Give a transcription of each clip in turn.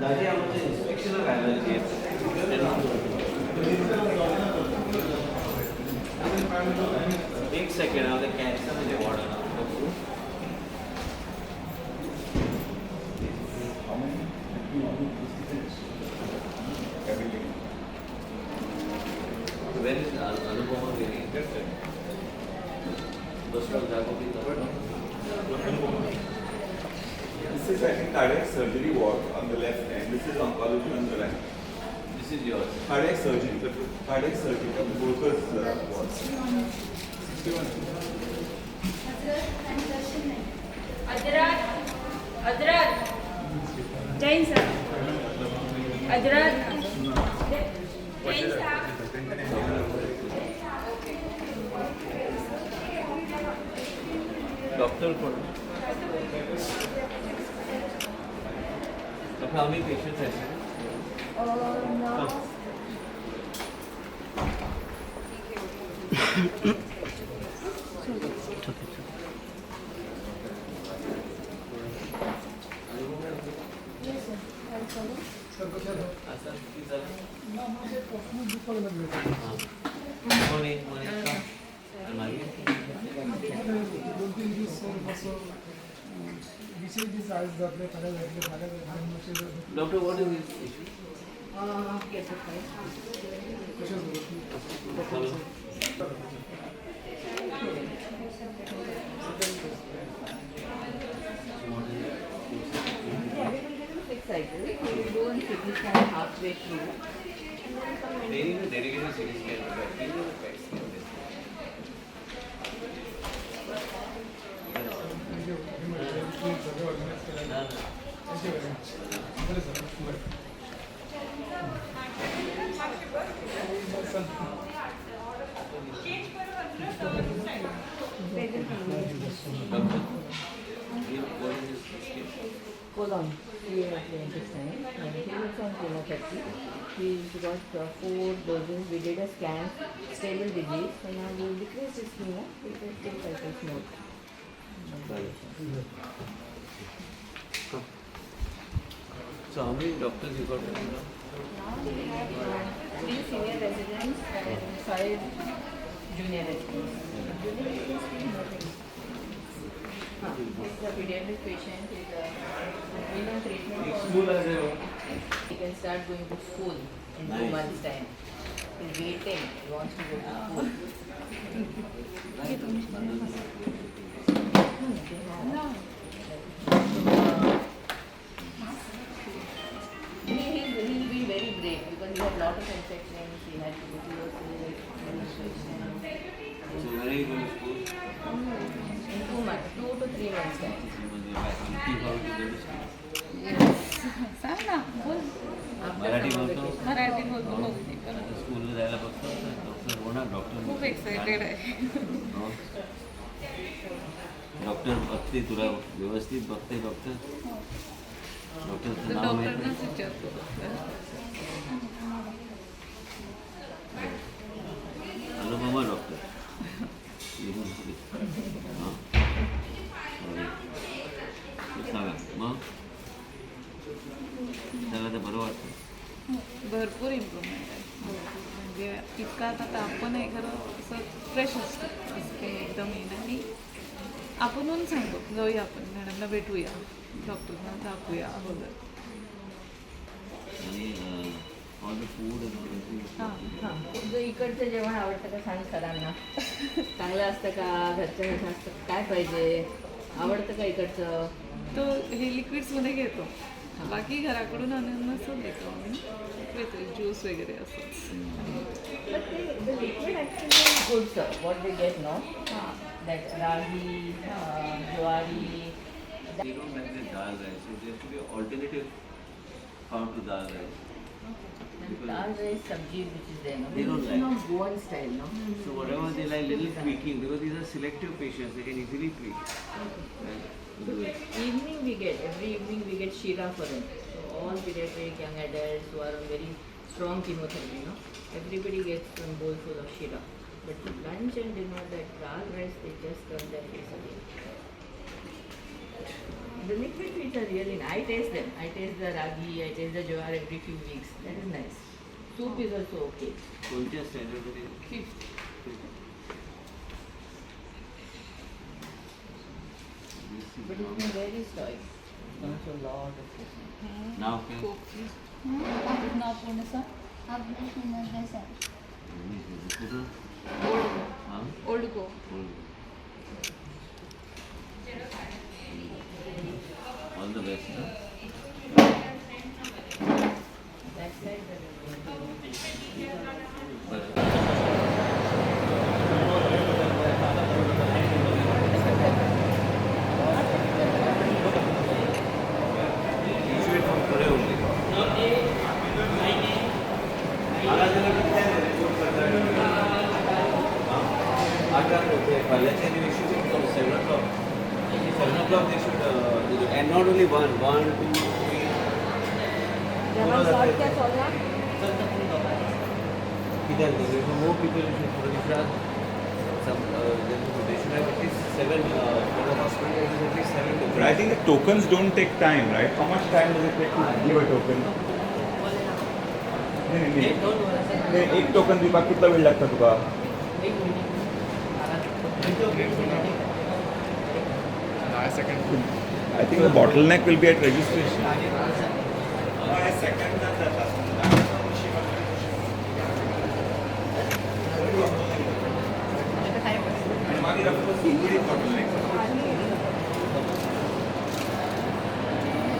दाजी आमचें इन्स्पेक्शनाक आयला एक सेकंड हांव ते कॅन्सराचें वॉर्डान. When is Anupama getting infected? बसलो जागो. This is, I think, cardiac surgery ward on the left and this is oncology on the right. This is yours. Cardiac surgery, cardiac surgery, Dr. Borkar's ward. 61. अदरक, अदरक, Jain sir, अदरक, जैन साहब. Doctor कोण? Doctor, how many patients are Now असं किती झालं? हां. कोण आहे? मनीषा. आणि मागीर? 2-3 दीस असो 20 दीस आयज जातले, फाल्यां जातले, फाल्यां जातले मातशें. Doctor, what is his issue? कशें? Hello. Yeah, we will give him six cycles. We will do one CT scan halfway through. They need a dedicated CT scan, but we need a PET scan. Thank you very much. सगळं organise केलं. ना. Thank you very much. बरें sir, बरें. चल. Doctor, what is his case? Colon, CA of the intestine. And he was on chemotherapy. He's got four doses. We did a scan, stable disease. So now we decreased his chemo. We did two cycles more. No. So how many doctors you got right now? Now we have three senior residents and five junior residents. Junior residents feel nothing. Huh. This is a pediatric patient. He's been on treatment for School as a He can start going to school in 2 Nice. months' time. He's waiting. He wants to go to school. They have. He's been very brave because he had lot of infections. He had tuberculosis, infections. So when are you going to school? In 2 months, 2 to 3 months' time. Looking forward to go to school. सांग ना, बोल. After Marathi summer बोलतो? Vacation. Marathi बोलतो बघू. आता स्कूलला जायला बघतो डॉक्टर होणार डॉक्टर. खूप एक्सायटेड आहे. हो. डॉक्टर बघते तुला व्यवस्थित बघते डॉक्टर. डॉक्टरचं नाव माहित नाही? डॉक्टरनाच विचारतो डॉक्टर. अनुपमा डॉक्टर लिहून. हां, सांगा मग. त्याला तर बरं वाटतं. भरपूर इम्प्रुव्हमेंट आहे, भरपूर. म्हणजे इतका आता ताप पण आहे, खरं असं फ्रेश असतं, असं काही एकदम हे नाही. आणि आपणहून सांगतो, जाऊया आपण मॅडमला भेटूया, डॉक्टरना दाखवूया अगोदर. आणि ऑल the food? हां. हां, तुझं इकडचं जेवण आवडतं का सांग सरांना. चांगलं असतं का? घरचं कसं असतं? काय पाहिजे? आवडतं का इकडचं? तो हे लिक्विड्समध्ये घेतो, बाकी घराकडून आणून असं देतो आम्ही, ज्यूस वगैरे असंच. But the liquid actually is good, sir. What they get, no? हां. That ragi, jowari. They don't like the dal rice, so there should be alternative found to dal rice. And dal rice sabji which is there, no? They don't This is like. Not Goan style, no? So whatever they like, little tweaking, because these are selective patients, they can easily tweak. Right? So evening we get, every evening we get shira for them. So all pediatric, young adults who are on very strong chemotherapy, no? Everybody gets one bowl full of shira. But lunch and dinner, that dal rice, they just turn their face away. The liquid feeds are really nice. I taste them. I taste the ragi, I taste the jowar every few weeks. That is nice. Soup is also okay. कोणत्या स्टँडर्डमध्ये? Fifth. But he's been very stoic. Gone through a lot of treatment. नाव काय? खूप. नाव पूर्ण सांग. अभिलाष विनोद देसाई. कुठं? Old गो. हां. Old Goa. All the best. That side, the बरं. You should from today only. हांगा जाल्यार कितले रिपोर्ट करता? आठांक okay. फाल्यांच्यान you should from 7 o'clock. 7 o'clock they should, and not only one, one, two, three. कित्याक more people you should for some they should have at least seven for the hospital at least seven But I think the tokens don't take time, right? How much time does it take to give a token? नाही नाही नाही. नाही, एक token दिवपाक कितलो वेळ लागता तुका? एक minute. I think the bottleneck will be at registration.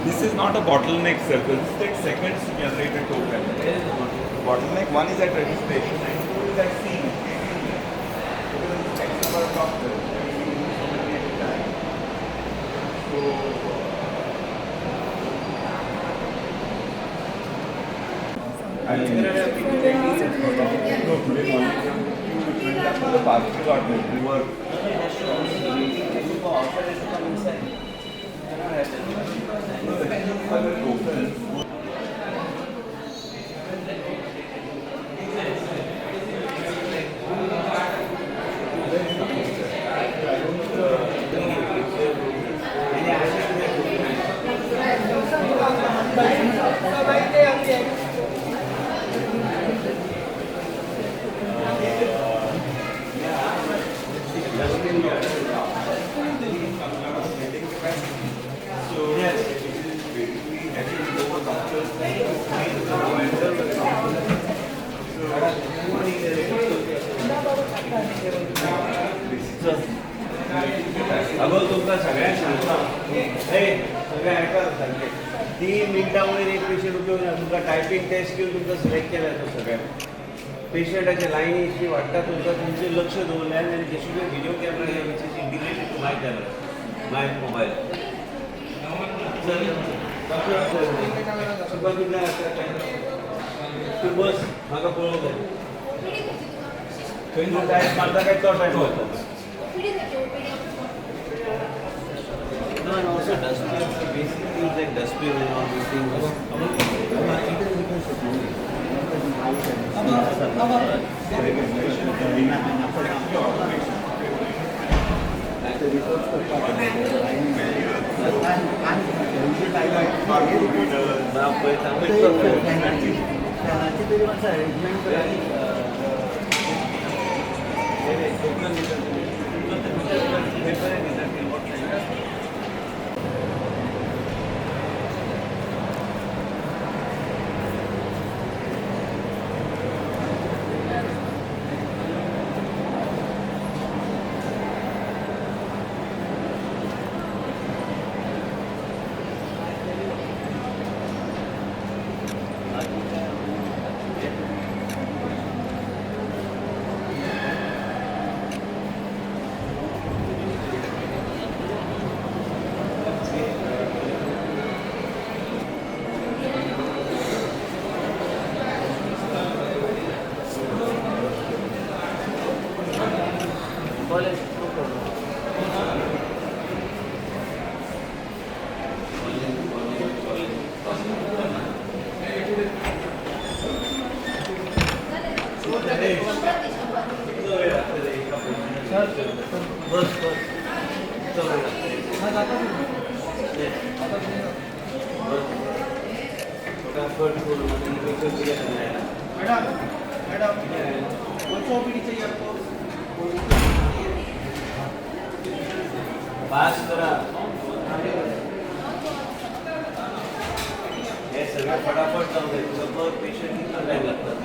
This is not a bottleneck, sir. This takes seconds to generate a token. Where is the bottle? The bottleneck one is at registration and two is at seeing. Because it's X number of doctors and we do so many at a time. So I think no, today morning queue which went up to the parking lot. We were Outside has to come inside. Cannot have that. No, the queue for the tokens. So it is basically having more doctors than to अगो तुमकां सगळ्यांक सांगता, हे सगळे आयकात सारखे. 3 मिनटां वयर एक पेशंट उपयोग ना. तुमकां टायपींग टेस्ट घेवन तुमकां सिलेक्ट केला तो. सगळ्यांक पेशंटाच्या लायनी इतली वाडटा, तुमकां तुमचें लक्ष दवरलें आनी there should be video camera which is integrated to my camera, my mobile. चल तुका कितले आसता काय? तूं बस, म्हाका पळोवंक जाय. थंय तूं टायप मारता काय तो टायप मारता? No, and also dustbin, basic things like dustbin and all these things. Registration, automation. Barcode readers. पळयता. फॅनाची तरी मातसं अरेंजमेंट करा. टोकन दिता, पेपर दिता. What time? कट करून पेशंट कितें जायना. मॅडम, मॅडम, कौन सा ओपीडी चाहिए आपको? पास करा. हे सगळं फटाफट जाऊ दे. 100 पेशंट कितना टाइम लागतात?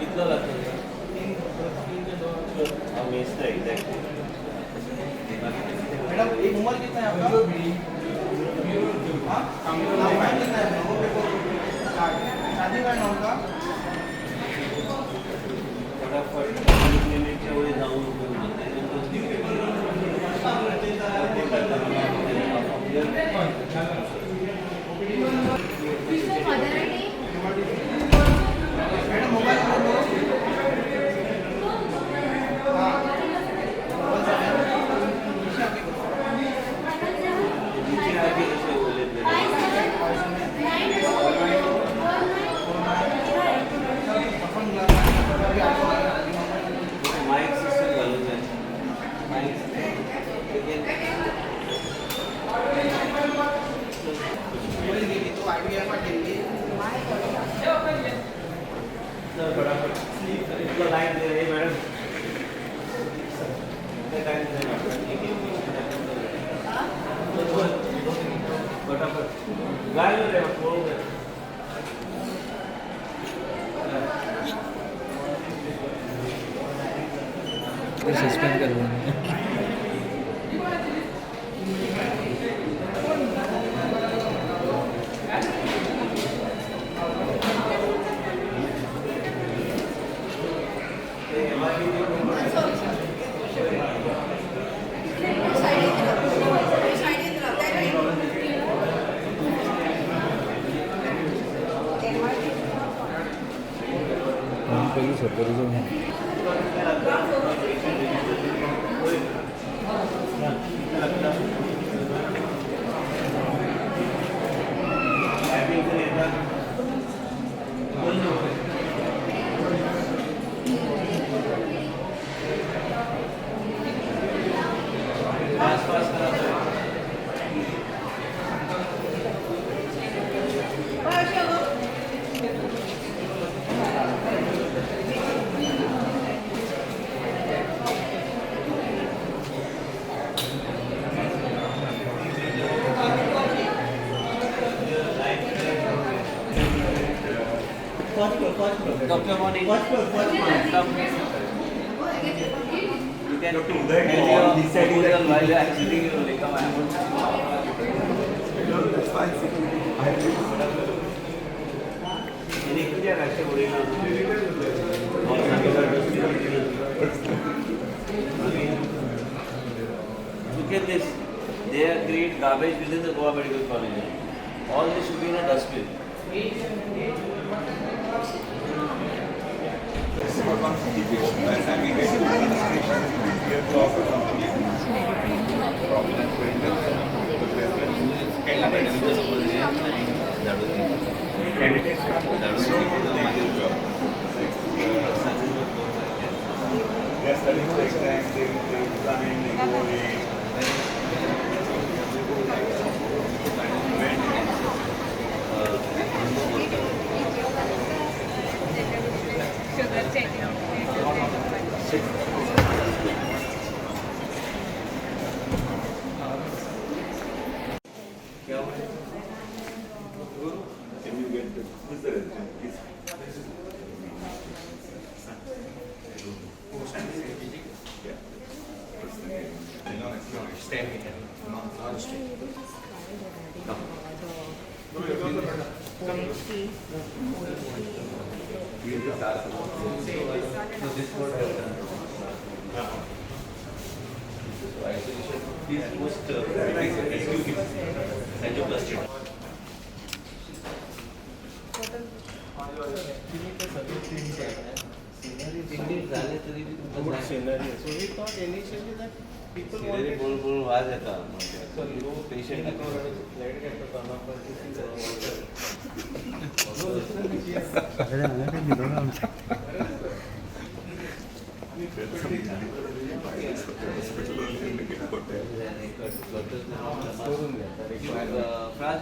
कितलो लागतो? हांव मेजता एक्झॅक्टली. मॅडम, एक उम्र कितना है आपका? हाँ, उम्र कितना है? 60. शादी का नाम का? फटाफट लिमिटच्या वयर जाऊन उपयोग ना. त्याच्यानंतर mother ID. Madam, mobile number बोलो. हाँ, नीचे आके कसे बोलले. 5 7 9 4 4 9. माईक सिस्टम घालून जाय. माईक. तो आयव्हीएफ केली. चल फटाफट. इतलो टायम दे रे मॅडम. इतलो टायम दे. एक एक patient. फटाफट जाय रे, पळोवंक जाय. सस्पेंड कर देंगे. ते MRP. पहिली सरकारी जाऊन. टायपिंग करून येतात. बोल नको. फास्ट फास्ट करा सगळं. Doctor, morning. Come. You can Dr. Uday tell called. Your He said he's proposal while I am sitting here only. Come, I am No, that's fine. I will. आणि कित्याक अशें उडयना? सांगितलं. Look at this. They have created garbage within the Goa Medical College. All this should be in a dustbin. This is for one city patient. Last time we get to administration, 3 o'clock or something like this. Prominent vendors, the preference. Candidates come, they do job. They are studying for exams, they resign, they go away. When शुगरचे. क्या हुआ? Can you get the, who's the resident, please? Yeah. What's the name? No, Stand here. Not straight. Come. We just asked about So this is what I have done. So isolation, this most rescue kit, angioplasty. Scenery झाले तरी बी तुमकां Scenery. So we thought initially that people scenery wanted. पळोवन पळोवन वाज येता patient. Flight घेतला पण. This is water. Frans,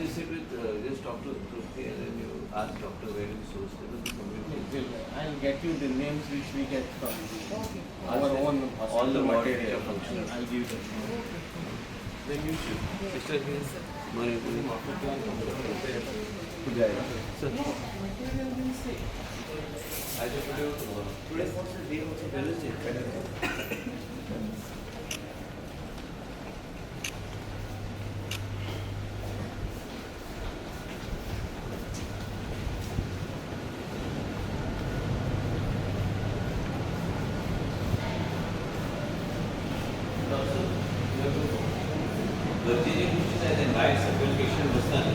you sit with, just talk to Trupti and then you ask doctor where you source it. I'll get you the names which we get from our own hospital all the wards material. which are functional. I'll give them. Then you should. Sister, here. Morning, morning. Sir. Material will see. I just today or tomorrow. Today what's the day also? Wednesday. गरजेची गोष्टी नाही, light सकयल patient बसता न्ही.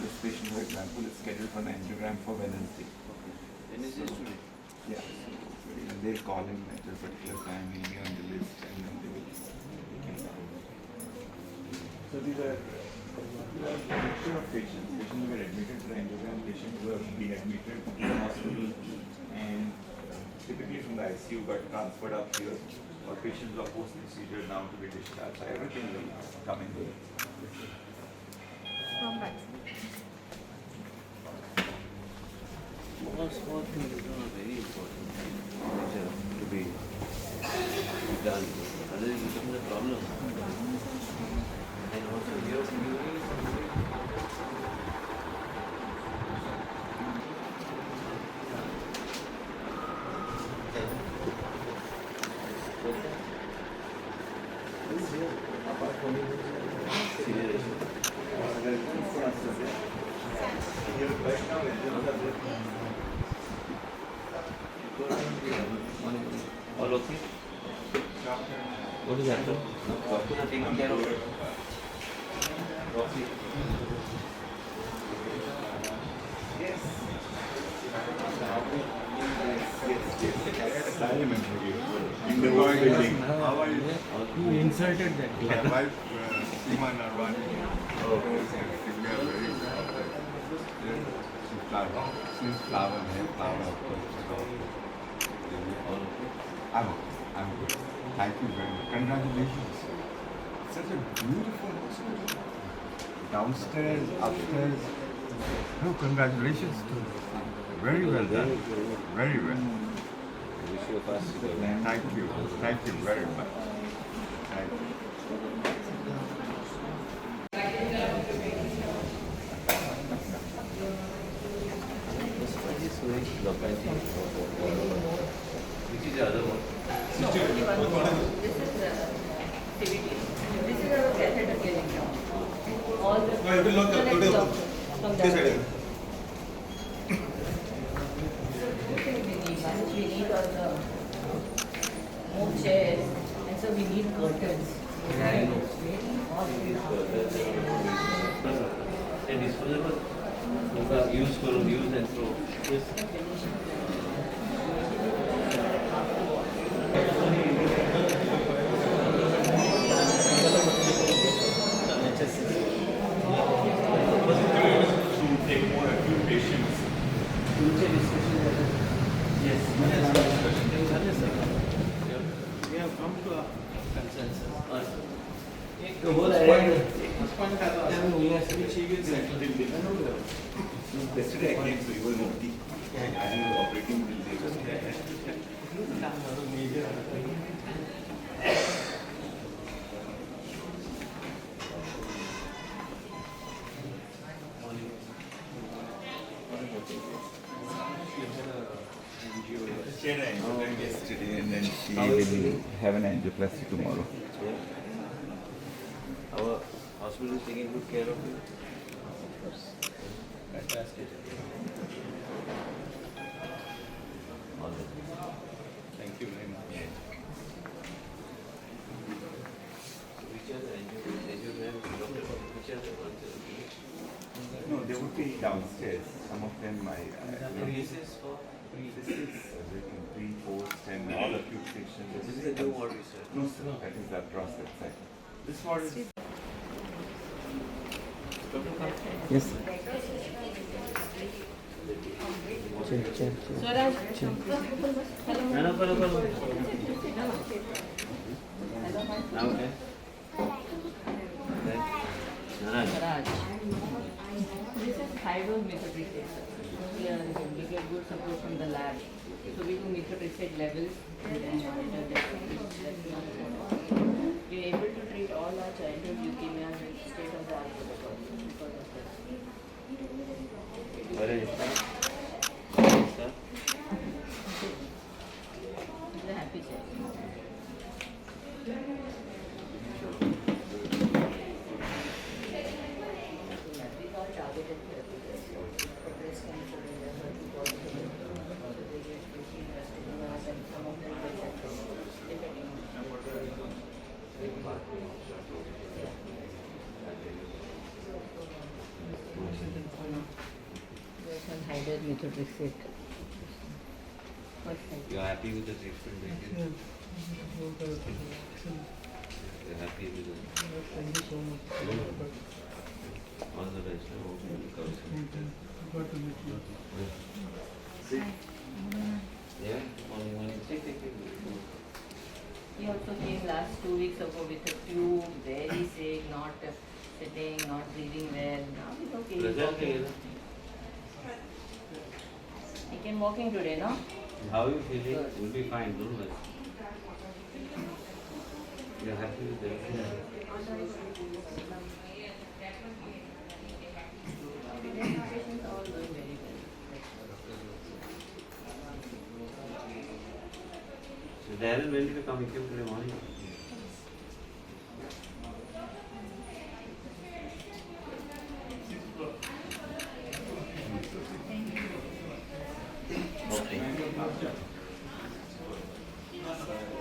This patient, for example, is scheduled for an angiogram for Wednesday. Wednesday is today. Yeah, so they'll call him at a particular time, he'll be on the list and then they will take him down. So these are a mixture of patients, patients who were admitted for angiogram, patients who have been admitted to the hospital and typically from the ICU got transferred up here, or patients who are post-procedure now to be discharged. So everything will come in there. From back. Small, small things are very important which are to be done. Otherwise it becomes a problem. And also here you need somebody. Who is here? Apart from you, senior resident. Here right now, angiogram are there. All okay? What is happened? Doctor are taking care of it. Rocky. Yes. Yes. I remember you. In the old building. How are you? You insulted that My wife, Seema Narwani. Oh. We are very proud. She's flower. She's flower, hair flower, of course. All okay? I'm okay. I'm good. Thank you very much. Congratulations. Such a beautiful hospital. Downstairs, upstairs. No, congratulations to you. Very well done. Very well. Wish you a fast recovery. Thank you. Thank you very much. Thank you. बसपाची सोय लोकांची. Which is the other one? No, only one more. This is CVT. This is our catheter clinic now. All the No, it will not come. connect Today. from This that. side. So two things we need. One is we need all the more chairs, and so we need curtains. Yeah, I know. It's very hot in the ते disposable तुमकां use करून use and throw. To take more acute patients. तुमचे discussion झालं? Yes. झालं sir. We have come to a consensus. The whole idea. Point which he will settle. Yesterday I came, so you were not. I was operating till late. Major. She had an angiogram yesterday and then she will have an angioplasty tomorrow. Yeah. Our hospital is taking good care of you. Fantastic. All the best. Thank you very much. Which are the angiogram, doctor, which are the ones that are doing? No, they would be downstairs. Some of them I This is for, This is everything, pre, post and all acute patients. This is the new ward we said. No, sir, that is across that side. This ward is. Yes. Swaraj. नको नको. नाव काय? काय? Swaraj. Swaraj. This is high dose methotrexate. We get good support from the lab. So we do methotrexate levels and then monitor that. That's not We are able to treat all our childhood leukemias with state of the art protocol because of this. बरें दिसता दिसता. It's a happy child. We call targeted therapy for breast cancer and they're HER2 positive. So they get 15 trastuzumab and some of them get that, depending on. There's some high dose methotrexate. First time. You are happy with the treatment taken? You are happy with the Thank you so much. All the best. I hope you recover soon. Glad to meet you. Sit. Yeah, morning, morning. Sit, take, take. He also came last 2 weeks ago with a tube, very sick, not sitting, not breathing well. Now he's okay. He's Result walking. केलं? He came walking today, no? How you feeling? Good. You'll be fine, don't worry. You are happy with everything? Pediatric patients are all doing very well. So Darren, when did you come? He came today morning. Okay.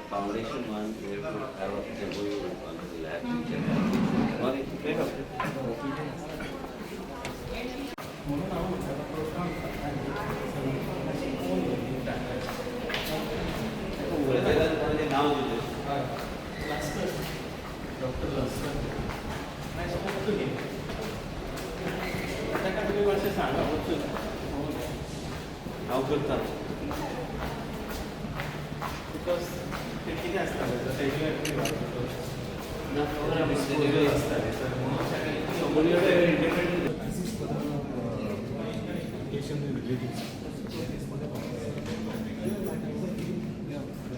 Foundation one, we have to have a MOU on the lab. Morning. Wait up. म्हणून हांव म्हणटा programme नाव दिलें. Lasker, Doctor Lasker. I spoke to him. ताका तुमी मातशें सांगा वचून. हांव करता. Because ते कितें आसता तेजेर ना खबर डिस्पोजल आसता सर म्हणून independent. Patient relatives.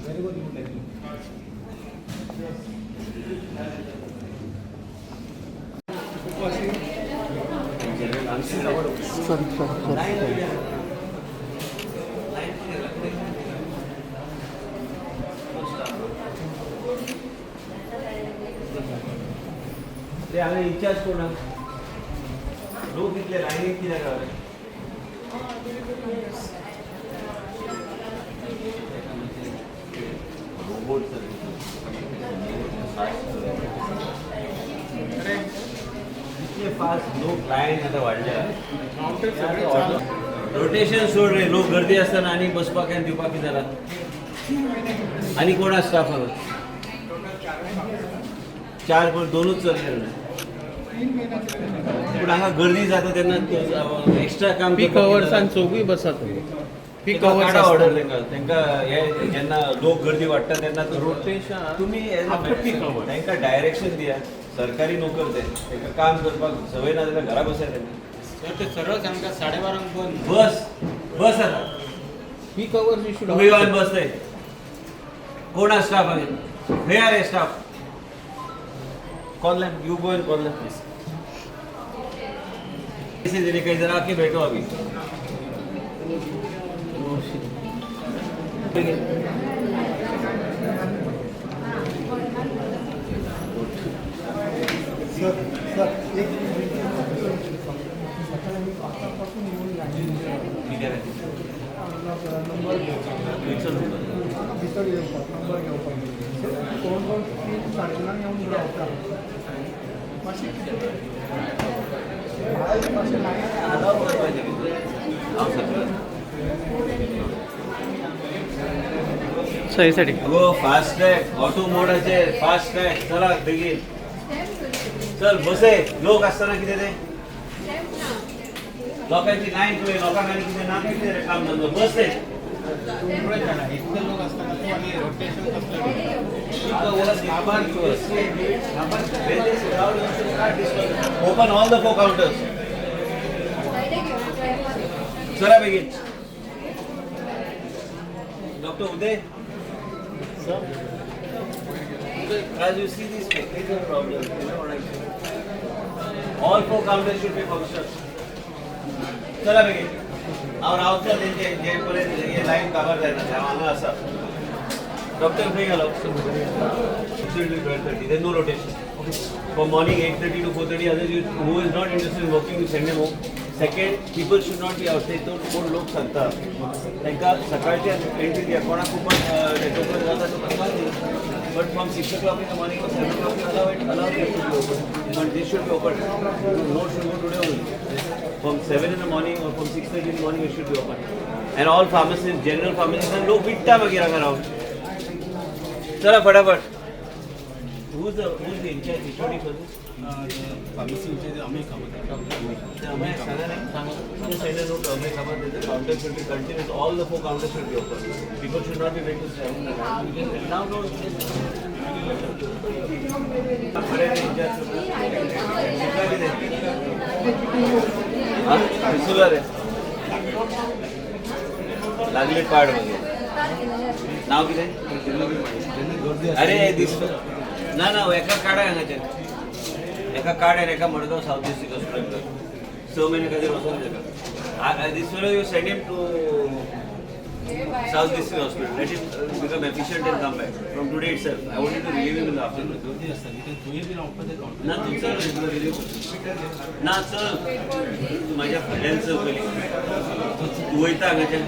Very good, you like. Sorry, sorry, sorry. ते हांगा इन्चार्ज कोण आहा? लोक इतले लायनीक कित्याक रावले? रोबोट फास्ट, इतले फास्ट लोक लायन आतां वाडल्या. रोटेशन सोड रे, लोक गर्दी आसतना आनी बसपाक आनी दिवपाक कितें जाला? आनी कोण आसा स्टाफ हांगा? चार कोण, दोनूच चलले. पूण हांगा गर्दी जाता तेन्ना एक्स्ट्रा काम. पीक अवर्सान चौगूय बसात तुमी. पीक अवर्स. ऑर्डर तांकां तांकां हे जेन्ना लोक गर्दी वाडटा तेन्ना रोटेशन तुमी आफ्टर पीक अवर्स. तांकां डायरेक्शन दिया. सरकारी नोकर ते, तांकां काम करपाक संवय ना जाल्यार घरा बसाय तांकां. सर, ते सरळ सांगता, 12:30 बंद. बस बस आता. पीक अवर्स you should तुमी येवन बसले. कोण आसा स्टाफ हांगा? खंय आहा रे staff? Call them, you go and call them. देने का, इधर आके बैठो अभी. ठीक है. सर, सर, एक सकाळी आमी आतांपासून येवन लायनीन उबे रावला. ठीक आहे. नंबर घेवपाक. खंयचो नंबर? भितर येवपाक नंबर घेवपाक कोण कोण 3, 3:30 येवन रावता. मातशें कितें भायर मातशें लायन अलाव करपाचें भितर. हांव सगळं सहीसाठी. अगो, फास्ट ट्रॅक ऑटो मोडाचेर, फास्ट ट्रॅक. चला बेगीन, चल बसे. लोक आसतना कितें तें. लोकांची लायन पळय, लोकांक आनी कितें ना, कितें काम धंदो, बस रे. इतले लोक असताना तूं आनी रोटेशन कसलें? Open all the four counters. चला बेगीन. Doctor Uday. As you see these technical problems, you know what I'm saying? All four counters should be functional. चला बेगीन. हांव रावतलो तेंचे जे पर्यंत हे लायन काबार जायना. हांव हांगा आसा. डॉक्टर खंय गेलो? 12:30. There's no rotation. From morning 8:30 to 4:30, others you, who is not interested in working, you send them home. Second, people should not be outside. तो कोण लोक सांगता तांकां सकाळचे एंट्री दिया. कोणाक कुपन टोकन जाता तो करपाक न्ही, but from 6 o'clock in the morning or 7 o'clock, allow it, allow it to be open, but this should be open. Note should go today only. From 7 in the morning or from 6:30 in the morning, it should be open. And all pharmacies, general pharmacies, लोक विकता मागीर हांगा रावन. चला फटाफट. Who's the in-charge HOD for this? Pharmacy in-charge Amay Kamat. Amay सांगा नाही. Just send a note to Amay Kamat that the counter should be continuous. All the four counters should be open. People should not be waiting to seven. Now no. बरें in-charge. कितें? हा? दिसुला रे. लागले पाड मागीर. नाव कितें? अरे दिसतो ना ना. एका काडा हांगाच्यान, एका काड आनी एका मडगांव सावथ डिस्ट्रिक्ट हॉस्पिटल. 6 म्हयने खातीर वचोन ताका. This fellow, you send him to South District Hospital. Let him become efficient and come back. From today itself. I wanted to relieve him in the afternoon. गर्दी आसता न्ही, थंय बी रावपाक ते ना, तूं चल रे, तुला relieve. ना, चल तूं म्हाज्या फाटल्यान चल पयलीं. तूं वयता हांगाच्यान.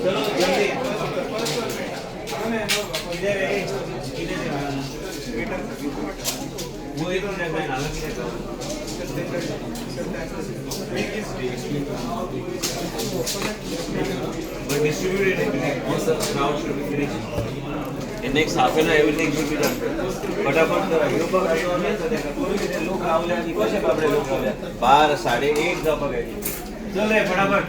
चलो जल्दी. कितें रे, कितें तें? वयर कितें काय, हांगा कितें काय? But distributed everything. All the crowd should be finished. In next half an hour, everything should be done. फटाफट करा. येवपाक कितें लोक रावले आनी कशे बाबडे लोक रावले. 12, 1:30 जावपाक आयली. चल रे फटाफट.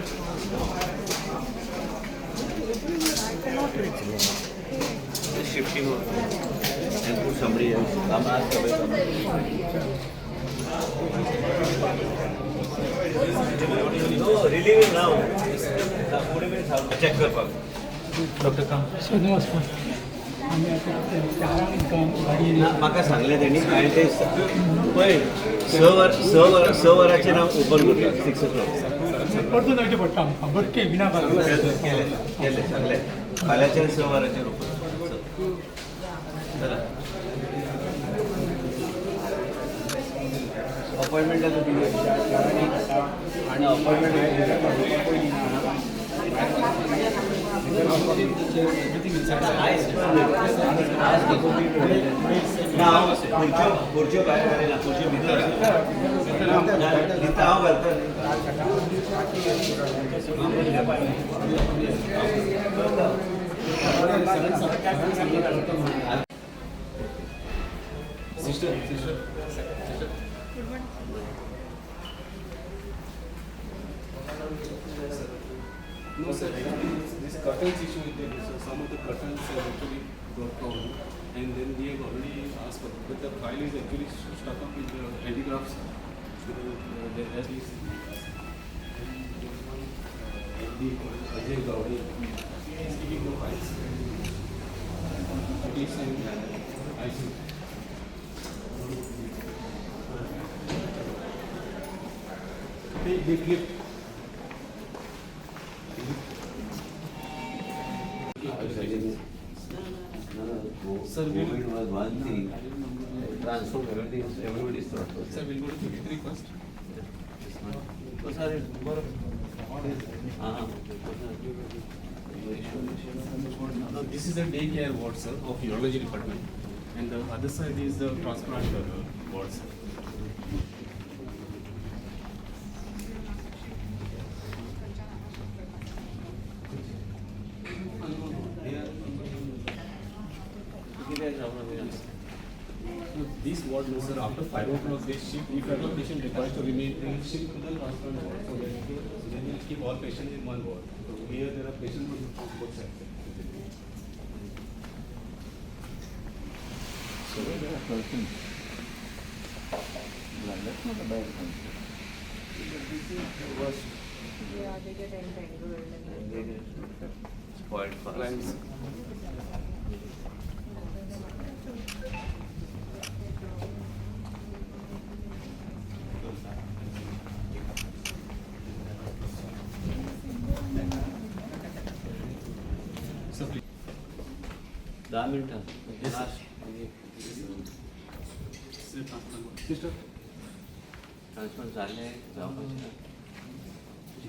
Shifting and put somebody else. I'm ask Abhay Kamat. No, relieve him now. 40 minutes check करपाक. डॉक्टर काम. नमस्कार, आमी आतां चारांक गाडी. ना, म्हाका सांगलें तेणी आनी ते पळय, 6 वर 6 वरांचेर हांव ओपन करता, 6 ओ क्लॉक. परतून वयचें पडटा आमकां बरके विना. केलें केलें, सांगलें. फाल्यांच्यान 6 वरांचेर ओपन. चला, अपॉइंटमेंट दिली आणि अपॉइंटमेंट. Everything inside. ना, हांव खुर्च्यो खुर्च्यो भायर घालिना, खुर्च्यो भितर दिता हांव, घालता. Sister, sister, sister. No, sir. Actually, this curtains issue is there. So some of the curtains have actually got torn, and then we have already asked for, but the file is actually stuck up with the handicrafts. Because there has this, and there's one MD called Ajay Gowde. He is keeping the files. Please and I see. They clipped. Sir, COVID was one thing. Transform everything, everybody's thought process. Sir, we'll go to 53 first. Oh, sorry, बरं. हां. Now, this is the daycare ward, sir, of urology department, and the other side is the transplant ward, sir. कितें सांगू? So This ward, no sir, after 5 o'clock they shift, if a patient requires to remain, they will shift to the transplant ward. So that, so then we keep all patients in one ward. So here there are patients on both sides. So there are curtains. That's not a bad concept. This is the worst. Yeah, they get entangled and Spoiled fast. Plants. So please. 10 मिनिटां. Yes, sir. Last. This is transplant ward. Sister, transplant जाले जावपाचे.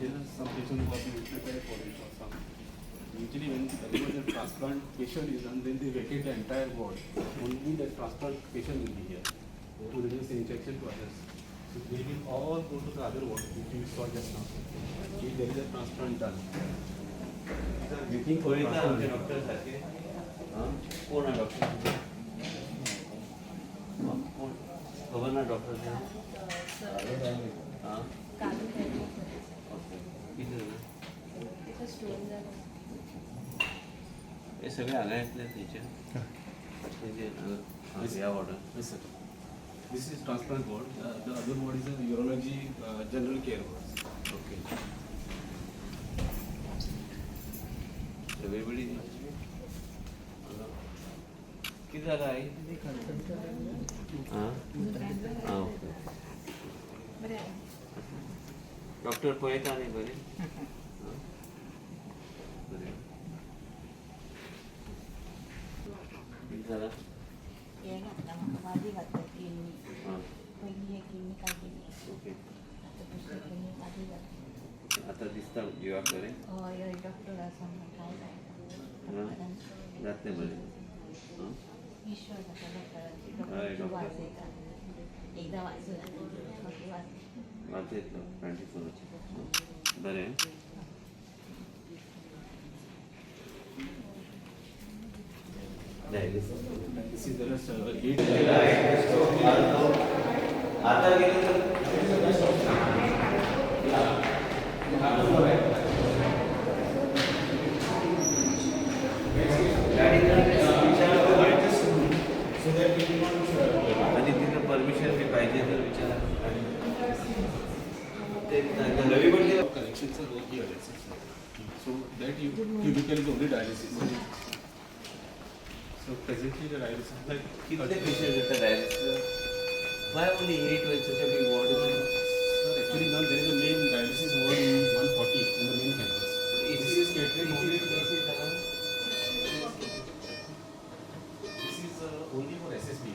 There are some patients who have been prepared for it or some. Usually when whenever the transplant patient is done, then they vacate the entire ward. Only the transplant patient will be here to reduce the infection to others. So they will all go to the other ward, which we saw just now. If there is a transplant done. These are waiting for पळयता आमचे transplant. Doctor सारखे. आं, कोण आहा doctor? कोण खबर ना doctor? आं, ओके, कितें जालें? स्टोन जाला. हे सगळे हांगा येतले थंयचे तेजे ह्या वॉर्डान. Yes, sir. This is transplant ward. The other ward is a urology general care ward. Okay, everybody कितें जालां आई? आं आं, ओके. बरें आहे. डॉक्टर पळयता न्ही बरें? आं, बरें. कितें जालां? हे घातला म्हाका, वाजी घातला किडनी. आं. पयली एक किडनी काडलेली. ओके. आतां दुसरी किडनी वाजी घातली. आतां दिसता जिवाक बरें? हय हय, डॉक्टर आसा म्हणून काय जायना. आं, जातलें बरें. आं. विश्वास आसा डॉक्टराचेर. हय, डॉक्टर डॉक्टर. वाजयता, एकदां वाजयता मागीर वाज वाजयतलो 24. बरें. Dialysis. This is there are eight. आता गेले तर So that we will not. आणि तिथं परमिशन बी पाहिजे तर विचारा. ते रवी पडले. Collections are all here. That's it, sir. So that you cubicle is only dialysis. So presently the dialysis like कितले पेशंट येतात dialysis? Why only 8 when such a big ward is? Sir, actually now there is a main dialysis ward in 140 in the main campus. This is catering only. This is only for SSB.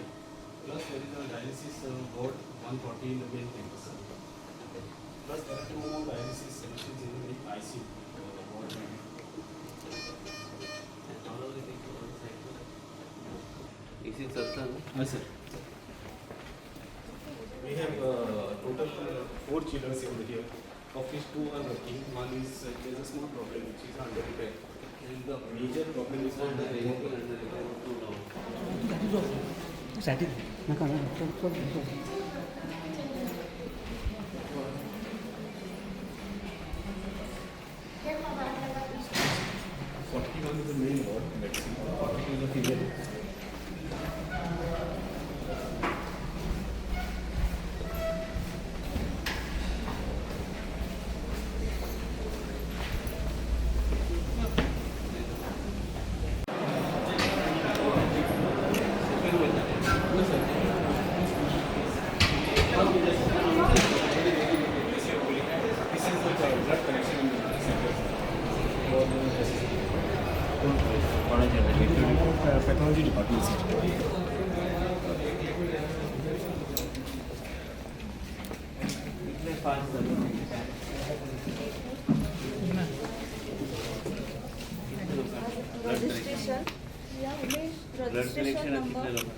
Plus there is a dialysis ward 140 in the main campus. Plus there are two more dialysis machines in the ICU ward. AC चलता ना? Yes, sir. We have total four chillers over here, of which two are working. One is there is a small problem which is under repair, and the major problem is on the under two down. नाका नाका, चल चल चल. 41 is the main ward, medicine. 42 is the female. No, sir. This is the blood collection center for the SSB. कोणाच्या? Pathology department, sir. कितले fast जालें? कितले लोकांक blood collection? Registration या Umesh. Blood registration collection number कितले लोकांक?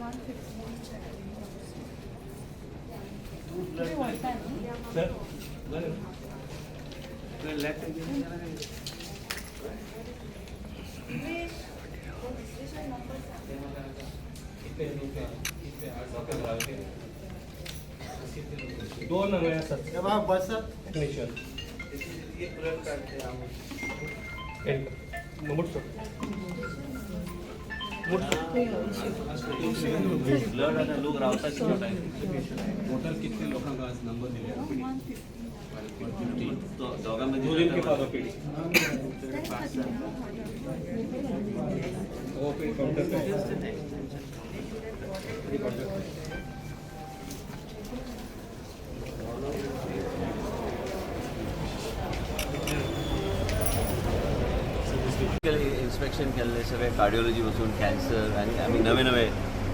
151. ब्लड सर बरें, तुवें लॅब टेक्निशियन केला काय? उमेश, रजिस्ट्रेशन नंबर सांग. ते म्हाका नाका. कितले कितले आज रावते दोन हांगा आसात टेक्निशियन. मुटचो मुटचो. ब्लड आतां लोक रावता कितलो टायम? टोटल कितले लोकांक आज नंबर दिले? 150. दोगां मदीं दोन के पाच OPD OPD counter. Counter. Inspection केल्लें सगळें, कार्डिओलॉजी पासून कॅन्सर आनी आमी नवे नवे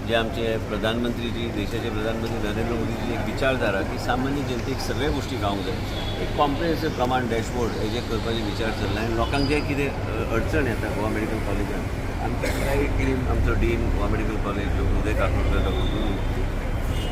जे आमचे प्रधानमंत्रीजी, देशाचे प्रधानमंत्री नरेंद्र मोदीजी एक विचारधारा की सामान्य जनतेक सगळे गोष्टी गावंक जाय, एक कॉम्प्रिहेन्सिव प्रमाण डॅशबोर्ड हेजेर करपाचे विचार चल्ला. आनी लोकांक जे कितें अडचण येता गोवा मेडिकल कॉलेजान, आमची पुराय टीम, आमचो dean Goa medical college doctor Uday Kakodkar, doctor गुरू,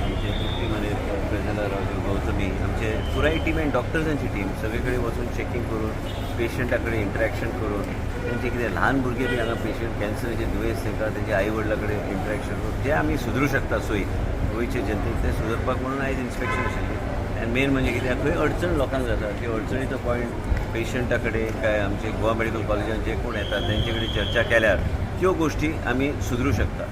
आमचे तृप्ती मने, प्रजला राजू गौतमी, आमचे पुराय टीम आनी डॉक्टर्सांची टीम सगळे कडेन वचून चॅकींग करून, पेशंटा कडेन इंटरेक्शन करून, तेंचे कितें ल्हान भुरगे बी हांगा पेशंट कॅन्सराचे दुयेंस तांकां तेंच्या आई वडिलां कडेन इंटरेक्शन करून जे आमी सुदरूं शकता सोयी गोंयचे जनतेक ते सुदरपाक म्हणून आयज इन्स्पेक्शन आशिल्लें. आनी मेन म्हणजे कितें, खंय अडचण लोकांक जाता ती अडचणीचो पॉयंट पेशंटा कडेन काय आमचे गोवा मेडिकल कॉलेजान जे कोण येतात तेंचे कडेन चर्चा केल्यार त्यो गोश्टी आमी सुदरूं शकता.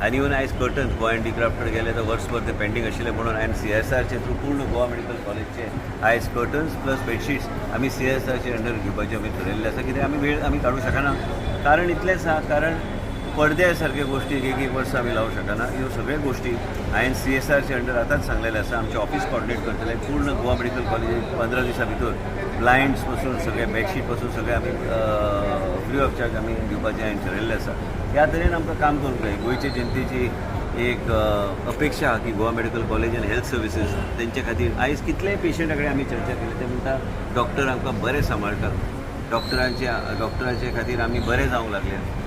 आनी इवन आयज कर्टन्स गोवा हँडीक्राफ्ट कडेन गेले तर वर्सभर ते पेंडींग आशिल्ले म्हणून हांवें सीएसआरचे थ्रू पूर्ण गोवा मेडिकल कॉलेजचे आयज कर्टन्स प्लस बेडशीट्स आमी सीएसआरचे अंडर घेवपाचे आमी ठरयल्लें आसा. कित्याक आमी वेळ आमी काडूंक शकना, कारण इतलेंच आहा, कारण पडद्या सारक्यो गोश्टी एक एक वर्स आमी लावूंक शकना. ह्यो सगळ्यो गोश्टी हांवें सीएसआरचे अंडर आतांच सांगलेलें आसा. आमचे ऑफिस कॉर्डिनेट करतले पूर्ण गोवा मेडिकल कॉलेजीत 15 दिसां भितर ब्लायंड्स पासून सगळे बेडशीट पासून सगळे आमी फ्री ऑफ चार्ज आमी दिवपाचें हांवें ठरयल्लें आसा. ह्या तरेन आमकां काम करूंक जाय. गोंयचे जनतेची एक अपेक्षा आहा की गोवा मेडिकल कॉलेज आनी हेल्थ सर्विसीस तेंचे खातीर आयज कितलेय पेशंटा कडेन आमी चर्चा केली ते म्हणटा डॉक्टर आमकां बरें सांबाळटा, डॉक्टरांचे खातीर आमी बरें जावंक लागले.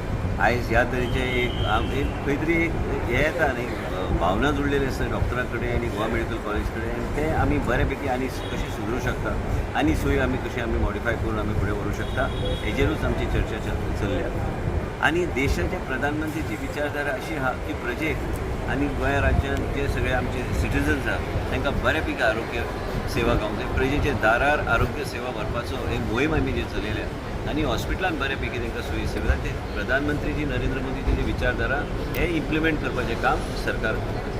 आयज ह्या तरेचे एक एक खंय तरी एक हें येता न्ही, भावना जुडलेली आसता डॉक्टरां कडेन आनी गोवा मेडिकल कॉलेज कडेन, आनी ते आमी बरे पैकी आनी कशें सुदरूं शकता आनी सोयी आमी कशी आमी मॉडिफाय करून आमी फुडें व्हरूंक शकता हेजेरूच आमची चर्चा चल्ल्या. आनी देशाचे प्रधानमंत्रीची विचारधारा अशी आहा की प्रजेक आनी गोंय राज्यांत जे सगळे आमचे सिटिजन्स आहा तांकां बऱ्यापैकी आरोग्य सेवा गावंक जाय. प्रजेच्या दारार आरोग्य सेवा व्हरपाचो एक मोहीम आमी जे चलयल्या आनी हॉस्पिटलान बऱ्यापैकी तांकां सोयी सुविधा, ते प्रधानमंत्रीजी नरेंद्र मोदीची जी विचारधारा हे इम्प्लिमेंट करपाचें काम सरकार करता.